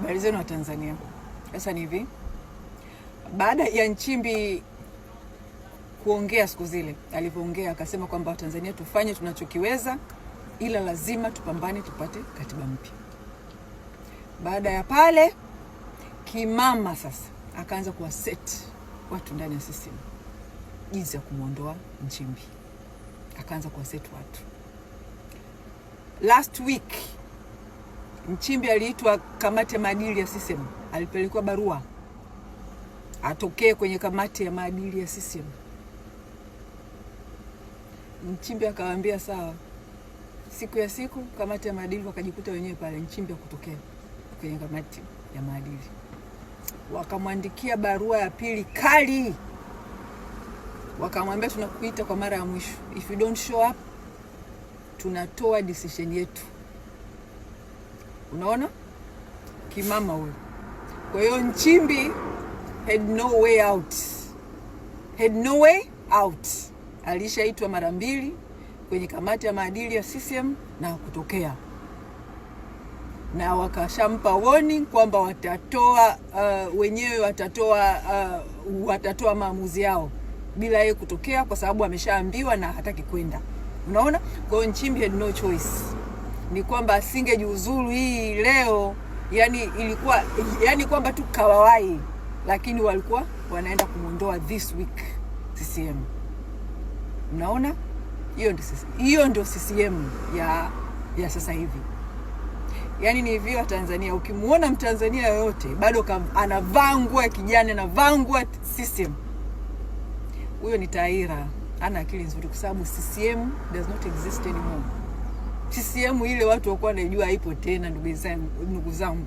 Habari zenu wa Tanzania. Sasa ni hivi, baada ya Nchimbi kuongea siku zile, alivyoongea akasema kwamba Watanzania tufanye tunachokiweza, ila lazima tupambane tupate katiba mpya. Baada ya pale, kimama sasa akaanza kuwaset watu ndani ya CCM jinsi ya kumwondoa Nchimbi, akaanza kuwaset watu. Last week Nchimbi aliitwa kamati ya maadili ya CCM, alipelekwa barua atokee kwenye kamati ya maadili ya CCM. Nchimbi akawaambia sawa. Siku ya siku kamati ya maadili wakajikuta wenyewe pale, Nchimbi akutokea kwenye kamati ya maadili, wakamwandikia barua ya pili kali, wakamwambia tunakuita kwa mara ya mwisho, if you don't show up tunatoa decision yetu. Unaona kimama huyo. Kwa hiyo Nchimbi had no way out, had no way out. Alishaitwa mara mbili kwenye kamati ya maadili ya CCM na kutokea, na wakashampa warning kwamba watatoa wenyewe watatoa maamuzi yao bila yeye kutokea, kwa sababu ameshaambiwa na hataki kwenda. Unaona, kwa hiyo Nchimbi had no choice, ni kwamba asingejiuzuru hii leo, yani ilikuwa yani kwamba tu kawawai, lakini walikuwa wanaenda kumwondoa this week CCM. Mnaona, hiyo ndio CCM ya sasa hivi. Yaani ni hivi wa Tanzania, ukimwona Mtanzania yoyote bado anavaa nguo ya kijani, anavaa nguo ya CCM, huyo ni taira, ana akili nzuri, kwa sababu CCM does not exist anymore. CCM ile watu wakuwa wanaijua haipo tena, ndugu zangu, ndugu zangu.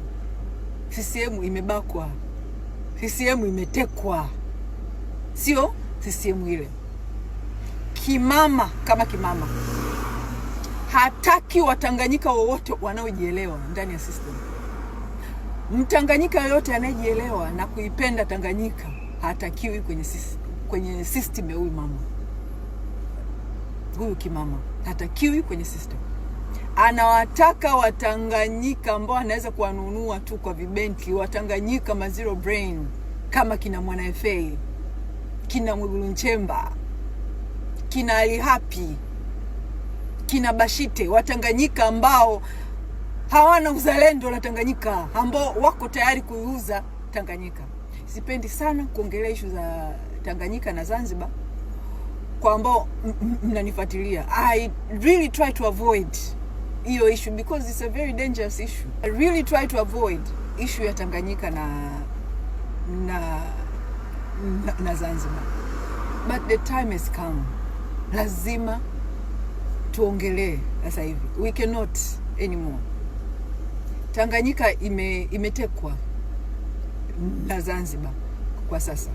CCM imebakwa, CCM imetekwa, sio CCM ile. Kimama kama kimama hataki Watanganyika wowote wanaojielewa ndani ya system. Mtanganyika yoyote anayejielewa na kuipenda Tanganyika hatakiwi kwenye system ya huyu mama, huyu kimama hatakiwi kwenye system. Anawataka Watanganyika ambao anaweza kuwanunua tu kwa vibenki, Watanganyika ma zero brain kama kina Mwana FA, kina Mwigulu Nchemba, kina Ali Hapi, kina Bashite, Watanganyika ambao hawana uzalendo la Tanganyika, ambao wako tayari kuiuza Tanganyika. Sipendi sana kuongelea ishu za Tanganyika na Zanzibar kwa ambao mnanifuatilia. I really try to avoid hiyo issue because it's a very dangerous issue. I really try to avoid issue ya Tanganyika na Zanzibar, but the time has come, lazima tuongelee sasa hivi, we cannot anymore. Tanganyika imetekwa na Zanzibar kwa sasa.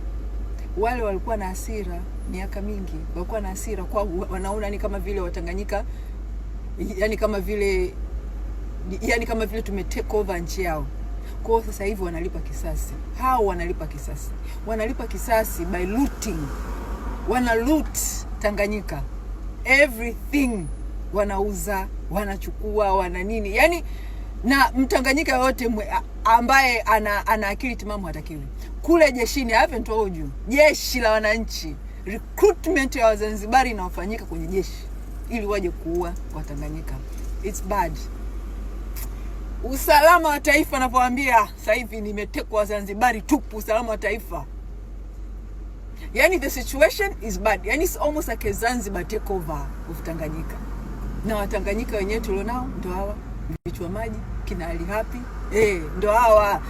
Wale walikuwa na hasira miaka mingi, walikuwa na hasira kwa wanaona ni kama vile Watanganyika, yani kama vile tume take over nchi yao. Kwa hiyo sasa hivi wanalipa kisasi, hao wanalipa kisasi, wanalipa kisasi by looting, wana loot Tanganyika everything, wanauza, wanachukua, wana nini, yani na Mtanganyika yoyote ambaye ana akili timamu hatakiwi kule jeshini. I haven't told you, jeshi la wananchi, recruitment ya Wazanzibari inayofanyika kwenye jeshi ili waje kuua Watanganyika. It's bad. Usalama wa taifa, napoambia sasa hivi nimetekwa Wazanzibari tupu, usalama wa taifa. Yani the situation is bad. Yani it's almost like a Zanzibar takeover of Tanganyika. Na Watanganyika wenyewe tulionao ndo hawa vichwa maji kina Ali Hapi, ndo hawa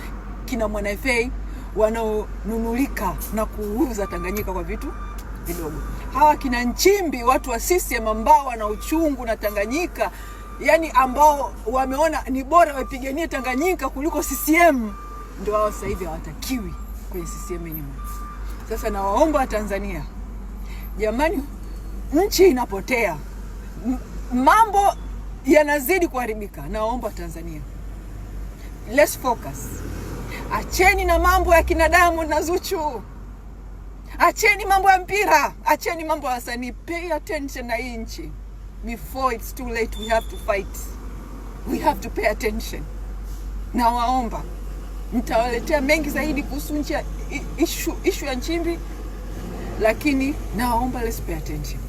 kina Mwana FA wanaonunulika na kuuza Tanganyika kwa vitu vidogo. Hawa kina Nchimbi, watu wa CCM ambao wana uchungu na Tanganyika, yani ambao wameona ni bora waipiganie Tanganyika kuliko CCM, ndio hao sasa hivi hawatakiwi kwenye CCM anymore. Sasa nawaomba Watanzania, jamani, nchi inapotea, mambo yanazidi kuharibika. Nawaomba Tanzania, let's focus. Acheni na mambo ya kina Diamond na Zuchu, acheni mambo ya mpira, acheni mambo ya wasanii. Pay attention na hii nchi before it's too late. We have to fight, we have to pay attention. Nawaomba. Nitawaletea mengi zaidi kuhusu nchi issue ya Nchimbi, lakini naomba let's pay attention.